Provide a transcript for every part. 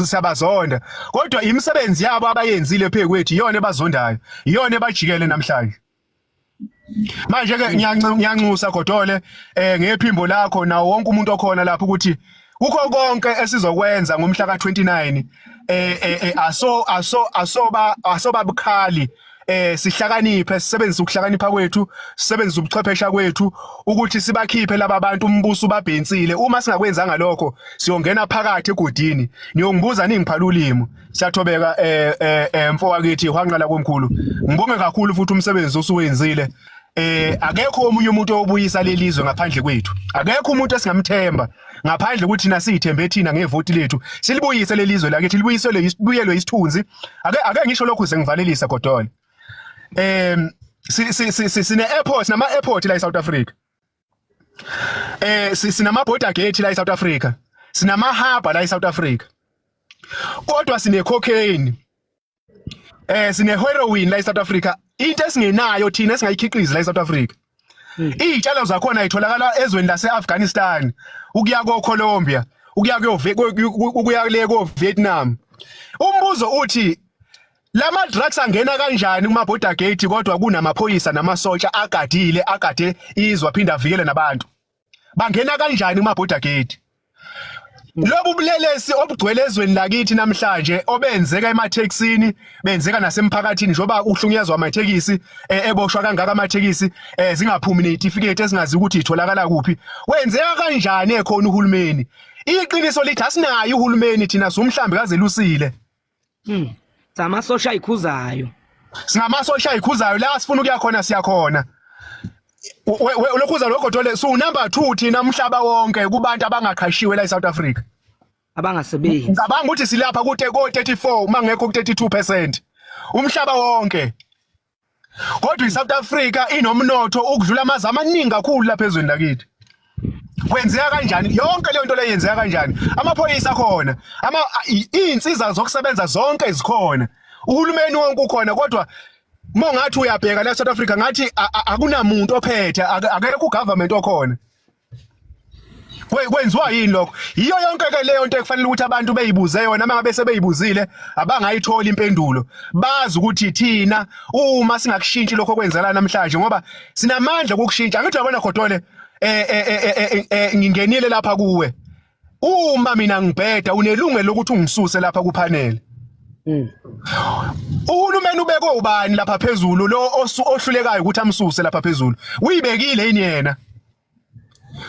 siyabazonda, kodwa imisebenzi yabo abayenzile phe kwethu iyona ebazondayo, iyona ebajikele namhlanje. Manje ke ngiyanxusa Godole ngephimbo lakho nawo wonke umuntu okhona lapho ukuthi kukho konke esizokwenza ngomhla ka29 aso aso asoba asoba bukhali, sihlakaniphe, sisebenzise ukuhlakanipha kwethu, sisebenzise ubuchwephesha kwethu ukuthi sibakhiphe laba bantu umbuso ubabhensile. Uma singakwenzanga lokho, siyongena phakathi egodini, niyongibuza ningiphala ulimi. Siyathobeka, mfo wakithi, hwanqala komkhulu. Ngibonge kakhulu futhi umsebenzi osuwenzile. Akekho omunye umuntu obuyisa lelizwe ngaphandle kwethu, akekho umuntu esingamthemba ngaphandle ukuthi thina siyithembe thina ngevoti lethu, silibuyise lelizwe lakithi, libuyiselwe, libuyelwe isithunzi. Ake ngisho lokhu sengivalelisa, Godole. Sine airport, nama airport la eSouth Africa, sinama border gate la eSouth Africa, sinama harbor la eSouth Africa, kodwa sine cocaine, sine heroin la eSouth Africa. Into esingenayo thina, esingayikhiqizi la eSouth Africa, izitshalo zakhona itholakala ezweni lase-Afghanistan, ukuya ko Colombia, ukuya le ko Vietnam. Umbuzo uthi, lama drugs angena kanjani kuma border gate, kodwa kunamaphoyisa namasotsha agadile, agade izwe, aphinda avikele nabantu? Bangena kanjani kuma border gate? Lobu bulelesi obugcwele ezweni lakithi namhlanje, obenzeka emathekisini, benzeka nasemphakathini, njengoba uhlunyezwa amathekisi, eboshwa kangaka amathekisi, zingaphumi nezitifiketi ezingazi ukuthi itholakala kuphi, wenzeka kanjani ekhona uhulumeni? Iqiniso lithi asinayo uhulumeni thina, sumhlambi kazelusile. Samasosha ayikhuzayo. Singamasosha ayikhuzayo. La sifuna ukuya khona siyakhona. Lokhuza logodole, su number 2 thina umhlaba wonke kubantu abangaqhashiwe la eSouth Africa. Abangasebenzi. Ngicabanga ukuthi silapha ku 34, uma ngekho ku 32% umhlaba wonke, kodwa iSouth Africa inomnotho ukudlula amazwe amaningi kakhulu lapha ezweni lakithi. Kwenzeka kanjani yonke leyo nto leyo? Yenzeka kanjani? Amaphoyisa akhona, ama iy'nsiza zokusebenza zonke zikhona, uhulumeni wonke ukhona, kodwa uma ngathi uyabheka la South Africa, ngathi akunamuntu ophethe, akekho ugovernment okhona. Kwenziwa yini lokho? Yiyo yonke ke leyo nto ekufanele ukuthi abantu beyibuze yona. Uma ngabe sebeyibuzile abangayithola impendulo, bazi ukuthi thina uma singakushintshi lokho okwenzela namhlanje, ngoba sinamandla okushintsha. Angithi uyabona Godole, ngingenile lapha kuwe, uma mina ngibheda unelungelo lokuthi ungisuse lapha kuphanel. Uhulumeni ubekwe ubani lapha phezulu? Lo ohlulekayo ukuthi amsuse lapha phezulu, uyibekile yini yena?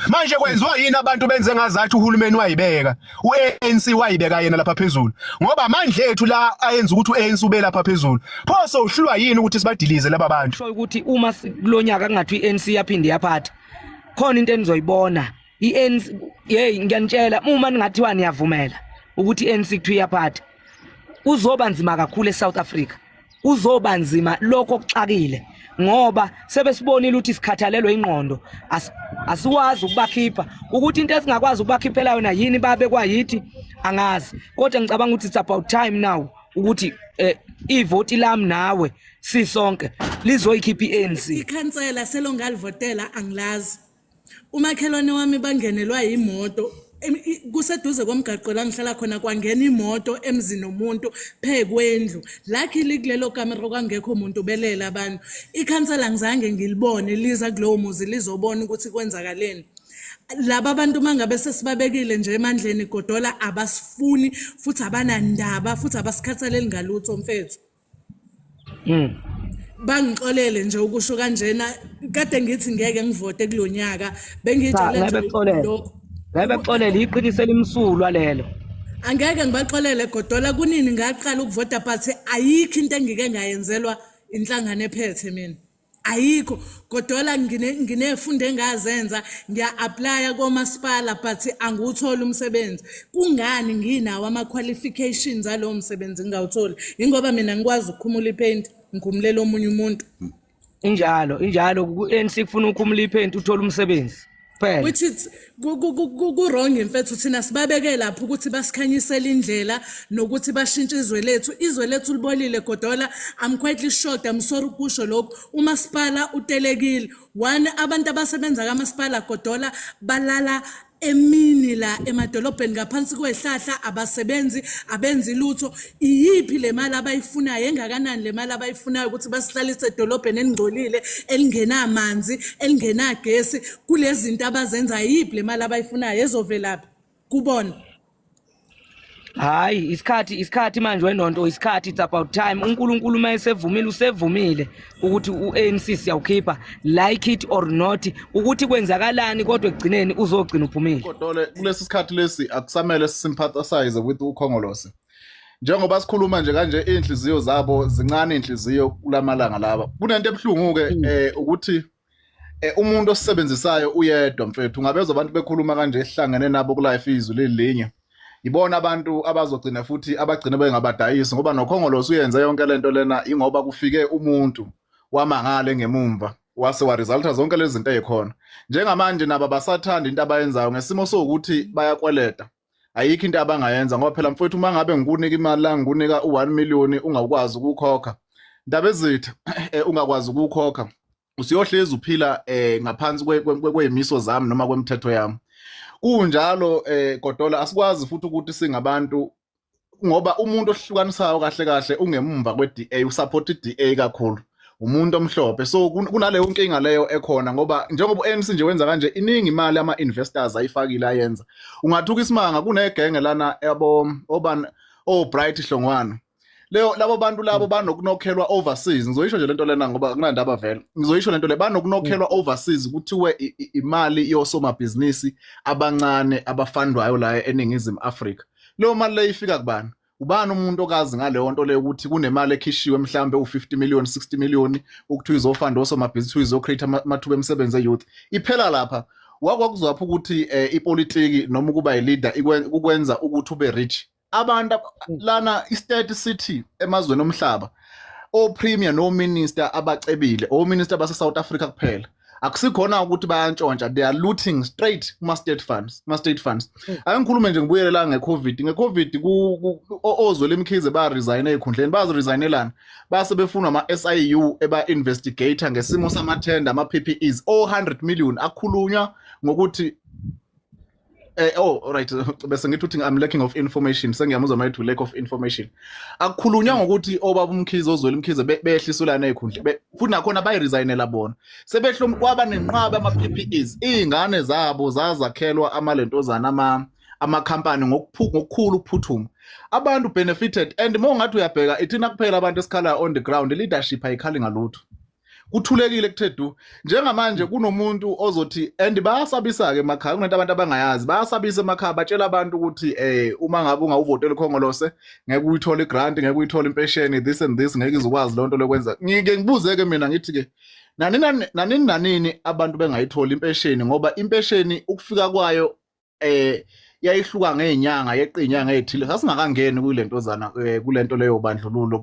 Manje kwenziwa yini abantu benze ngazathi uhulumeni wayibeka, uANC wayibeka yena lapha phezulu? Ngoba amandla ethu la ayenza ukuthi uANC ube lapha phezulu. Pho sohlulwa yini ukuthi sibadilize laba bantu? Kusho ukuthi uma kulonyaka kungathi iANC yaphinde yaphatha, khona into enizoyibona. iANC, hey, ngiyanitshela, uma ningathiwa niyavumela ukuthi iANC kuthiwa iyaphatha, kuzoba nzima kakhulu eSouth Africa, kuzoba nzima. Lokho okuxakile, ngoba sebesibonile ukuthi sikhathalelwe ingqondo, asiwazi ukubakhipha, ukuthi into esingakwazi ukubakhiphela yona yini babe kwayithi angazi. Kodwa ngicabanga ukuthi it's about time now ukuthi ivoti lami nawe sisonke lizoyikhipha iANC. Ikhansela selongalivotela angilazi. Umakhelwane wami bangenelwa imoto kuseduze komgaqo la ngihlala khona, kwangena imoto emzini womuntu phe kwendlu. Luckily kulelo kamero kwangekho umuntu, belele abantu. Ikhansela ngizange ngilibone liza kulowo muzi lizobona ukuthi kwenzakaleni. Laba bantu mangabe sesibabekile nje emandleni, Godola, abasifuni futhi abanandaba futhi abasikhathaleli ngalutho, mfethu. Bangixolele nje ukusho kanjena, kade ngithi ngeke ngivote kulonyaka, bengijale ngeke nje bekuxolele. lokho. Ngeke bekuxolele, iqiniso elimsulwa lelo. Angeke ngibaxolele, Godola. Kunini ngaqala ukuvota, but ayikho into engike ngayenzelwa inhlangano ephethe mina, ayikho, Godola. Nginefundo engazenza, ngiya-applya komasipala, but angiwutholi umsebenzi. Kungani nginawo ama-qualifications alowo msebenzi ngingawutholi? Yingoba mina ngikwazi ukukhumula iphenti, ngikhumulela omunye umuntu. Injalo, injalo. Ku-ANC kufuna ukhumula iphenti uthole umsebenzi kuphela. Which is ku-wrong, mfethu. Thina sibabeke lapho ukuthi basikhanyisele indlela nokuthi bashintshe izwe lethu. Izwe lethu libolile, Godola. I'm quite shocked, I'm sorry ukusho lokhu. Umasipala utelekile. One, abantu abasebenza kamasipala, Godola, balala Emini la emadolobheni ngaphansi kwehlahla abasebenzi, abenzi lutho. Iyiphi le mali abayifunayo? Engakanani le mali abayifunayo ukuthi basihlalise edolobheni elingcolile, elingenamanzi, elingenagesi? Kulezi zinto abazenzayo, iyiphi le mali abayifunayo? Ezovelaphi kubona? Hayi, isikhathi manje wenonto, isikhathi, it's about time. UNkulunkulu uma esevumile, usevumile ukuthi u-ANC siyawukhipha, like it or not, ukuthi kwenzakalani, kodwa ekugcineni uzogcina uphumile. Kodwa kulesi sikhathi lesi akusamele sympathize with uKhongolose. Njengoba sikhuluma nje kanje, inhliziyo zabo zincane, inhliziyo kulamalanga laba. Kunento ebuhlungu ke ukuthi umuntu osisebenzisayo uyedwa, mfethu. Ungabezwa abantu bekhuluma kanje, esihlangene nabo ku life, izwi lelinye. Ibona abantu abazogcina futhi abagcina bengabadayisi, ngoba noKhongolose uyenze yonke lento lena ingoba kufike umuntu wamangale ngemumva wase wa-resulta zonke lezi zinto ey'khona njengamanje. Nabo abasathanda into abayenzayo ngesimo sokuthi bayakweleta, ayikho into abangayenza, ngoba phela mfowethu, uma ngabe ngikunika imali la, ngikunika u-1 million, ungakwazi ukukhokha, ndaba ezitha, ungakwazi ukukhokha, usuyohlezi uphila ngaphansi kweyimiso zami noma kwemithetho yami. Kunjalo Godola, asikwazi futhi ukuthi singabantu, ngoba umuntu ohlukanisayo kahle kahle ungemumva kwe-DA, usupport i-DA kakhulu, umuntu omhlophe. So kunaleyo nkinga leyo ekhona, ngoba njengoba u-ANC nje wenza kanje, iningi imali ama-investors ayifakile ayenza. Ungathuka isimanga, kunegenge lana yabo obani, o-Bright Hlongwane, leyo labo bantu labo banokunokhelwa overseas. Ngizoyisho nje lento lena ngoba akunandaba vele, ngizoyisho lento le, banokunokhelwa overseas, kuthiwe imali yosomabhizinisi abancane abafandwayo la eNingizimu Afrika. Leyo mali leyo ifika kubani? Ubani umuntu okazi ngaleyo nto leyo, ukuthi kunemali ekhishiwe mhlambe u50 million, 60 million, ukuthi izofanda osomabhizinisi, izocreate amathuba emisebenzi e-youth? Iphela lapha. Wakwakuzwapha ukuthi ipolitiki noma ukuba i-leader kukwenza ukuthi ube rich? Abantu lana, i-state city emazweni omhlaba, o-premier no-minister abacebile, o-minister base South Africa kuphela. Akusikhona ukuthi bayantshontsha, they are looting straight kuma state funds. Ake ngikhulume nje, ngibuyele la nge-COVID. Nge-COVID oZweli Mkhize ba resign ezikhundleni, baziresignelana, base befunwa ama-SIU eba-investigator ngesimo samathenda ama-PPEs o-100 million akhulunywa ngokuthi oh right, bese ngithi uthi I'm lacking of information, sengiyamuzwa mayithi lack of information. Akukhulunywa ngokuthi obaba uMkhize, oZweli Mkhize, behlisulana ezikhundleni, futhi nakhona bayiresignela bona sebehlom, kwaba nenqaba ama PPEs, izingane zabo zazakhelwa amalentozana, amakhampani ngokukhulu ukuphuthuma. Abantu benefited, and uma ungathi uyabheka, ithina kuphela abantu esikhala on the ground, leadership ayikhali ngalutho, kuthulekile, kuthe du. Njengamanje kunomuntu ozothi, and bayasabisa-ke emakhaya, kunento abantu abangayazi, bayasabisa emakhaya, batshela abantu ukuthi uma ngabe ungawuvotela uKhongolose, ngeke uyithole igrant, ngeke uyithole impesheni, this and this, ngeke izokwazi lonto lokwenza. Ngike ngibuze-ke mina, ngithi-ke nanini nanini nanini abantu bengayitholi impesheni, ngoba impesheni ukufika kwayo yayihluka ngezinyanga, yeqa izinyanga ezithile, sasingakangeni kulentozana, kulento leyo bandlululo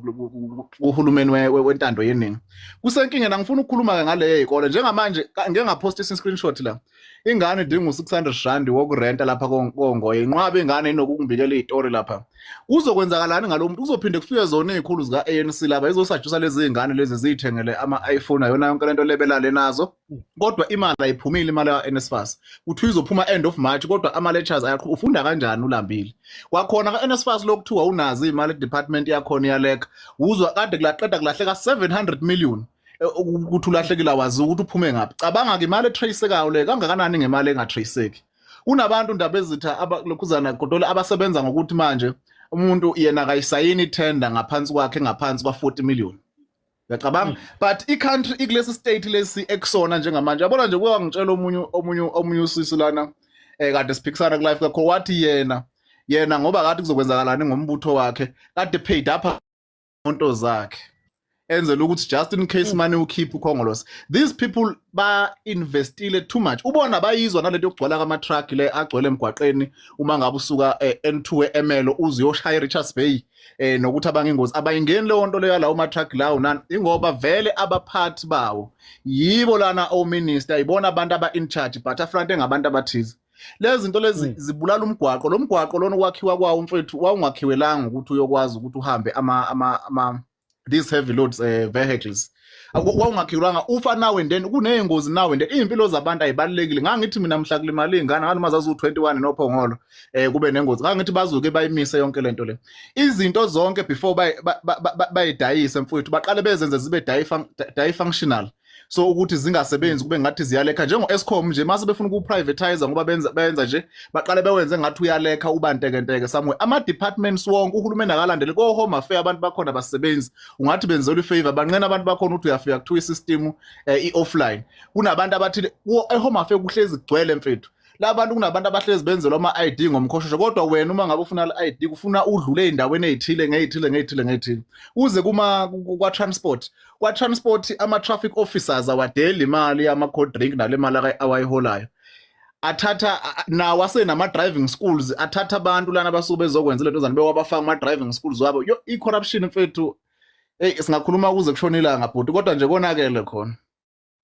kuhulumeni wentando yeningi. Kusenkingeni. Angifuna ukukhuluma ke ngale yezikole njengamanje. Ngeke ngapost screenshot la, ingane idinga u600 rand wokurenta lapha koNgoye, inqwaba ingane inokukumbikela izitori lapha. Kuzokwenzakalani ngalo muntu? Kuzophinde kufike zona izikhulu zika ANC lapha, izosajusa lezi zingane lezi ziyithengele ama iPhone, ayona yonke lento lebelale nazo, kodwa imali ayiphumile. Imali ya-NSFAS kuthiwa izophuma end of March, kodwa ama-lectures ayaqhuba. Ufunda kanjani ulambile? Kwakhona ka-NSFAS lokuthiwa unazo iy'mali, department yakhona iyalekha. Uzwa kade kulaqeda kulahleka 700 million, ukuthi ulahlekile awazi ukuthi uphume ngaphi. Cabanga-ke imali etracekayo le kangakanani ngemali engatraceki. Kunabantu, ndaba ezitha, abalokhuzana kodwa abasebenza ngokuthi manje umuntu yena akayisayini ithenda ngaphansi kwakhe, ngaphansi kwa-40 million, uyacabanga? But i-country ikulesi state lesi ekusona njengamanje, yabona nje, kuke ngitshela omunye usisi lana, kade siphikisana ku life kakho, wathi yena ngoba kade kuzokwenzakalani ngombutho wakhe, kade paid up onto zakhe, enzela ukuthi just in case mane ukhipha uKhongolose. These people ba investile too much. Ubona bayizwa nalento yokugcwala kama truck le agcwele emgwaqeni, uma ngabe usuka N2 eMelo uze uyoshaya eRichards Bay, nokuthi abangingozi abayingeni leyo nto leyo lawo ma truck lawo nani, ingoba vele abaphathi bawo yibo lana o minister, ibona abantu aba in charge, but afront engabantu abathize. Lezi zinto lezi zibulala umgwaqo. Lo mgwaqo lona, ukwakhiwa kwawo, mfethu, wawungakhiwelanga ukuthi uyokwazi ukuthi uhambe ama these heavy loads, vehicles. Wawungakhiwanga ufa now and then, kuney'ngozi now and then. Iy'mpilo zabantu ayibalulekile. Ngangithi mina mhla kulimala iy'ngane ngani uma zaziwu-21 noPhongolo, kube nengozi, ngangithi bazuke bayimise yonke lento le. Izinto zonke before bayidayise, mfowethu, baqale bezenze zibe dysfunctional, so ukuthi zingasebenzi, kube ngathi ziyalekha, njengo-Eskom nje. Mase befuna ukuprivatize, ngoba benza nje, baqale bewenze ngathi uyalekha, uba ntekenteke somewhere. Ama-departments wonke uhulumeni akalandele. Ko-Home Affair abantu bakhona basebenzi ungathi benzelwa ifavor, banqena abantu bakhona. Ukuthi uyafika kuthiwa isystem i-offline. Kunabantu abathile e-Home Affair, kuhlezi kugcwele, mfethu. La bantu, kunabantu abahlezi benzelwa ama-ID ngomkhoshosho, kodwa wena uma ngabe ufuna le-ID kufuna udlule ey'ndaweni ey'thile ngey'thile ngey'thile ngey'thile, uze kuma kwa-transport ama-traffic officers awadeli imali yama-cold drink nale mali awayiholayo. Athatha nawo asenama-driving schools, athatha abantu lana abasuke bezokwenza lento zani, bewabafaka kuma-driving schools wabo. Yo, i-corruption, mfethu, eyi, singakhuluma kuze kushone ilanga, bhuti, kodwa nje konakele khona.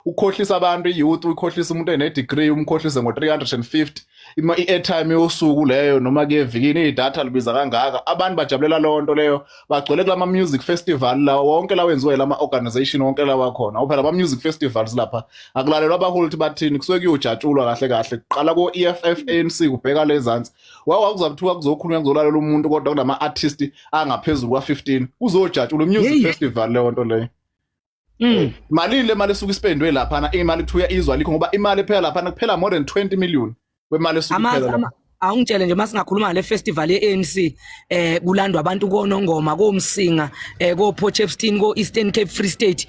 Ukhohlisa abantu, i-youth, ukhohlisa umuntu ene-degree, umkhohlise ngo-350 i-airtime yosuku leyo noma kuyevikini. Idatha libiza kangaka, abantu bajabulela leyo nto leyo, bagcwele kulama music festival lawo wonke lawo enziwe lama organization wonke lawa khona. Phela ama music festivals lapha akulalelwa abaholi ukuthi bathini, kusuke kuyojatshulwa kahle kahle. Kuqala ko-EFF, ANC, kubheka lezansi. Wawa kuzabuthiwa kuzokhulunywa, kuzolalela umuntu, kodwa kunama artist angaphezulu kwa-15, kuzojatshulwa, music festival leyo nto leyo. Malini le mali esuke ispendwe laphana? Imali kuthiwa izwa likho, ngoba imali ephela laphana kuphela more than 20 million wemali esuke iphela lapha. Awungitshele nje, masingakhuluma ngale festival ye-ANC, kulandwa abantu koNongoma, koMsinga, ko Potchefstroom, ko Eastern Cape, Free State,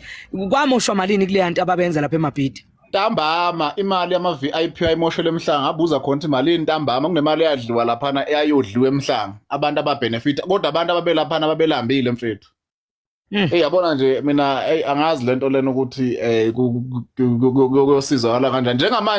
kwamoshwa malini kule nto ababenza lapha eMabhidi? Ntambama imali yama-VIP ayimoshele eMhlanga. Abuza khona ukuthi malini ntambama. Kunemali eyadliwa laphana, eyayodliwa eMhlanga, abantu ababenefita, kodwa abantu ababelaphana babelambile, mfethu. Hey, yabona nje mina, hey, angazi lento lena ukuthi kuyosizakala kanjani njengamanje.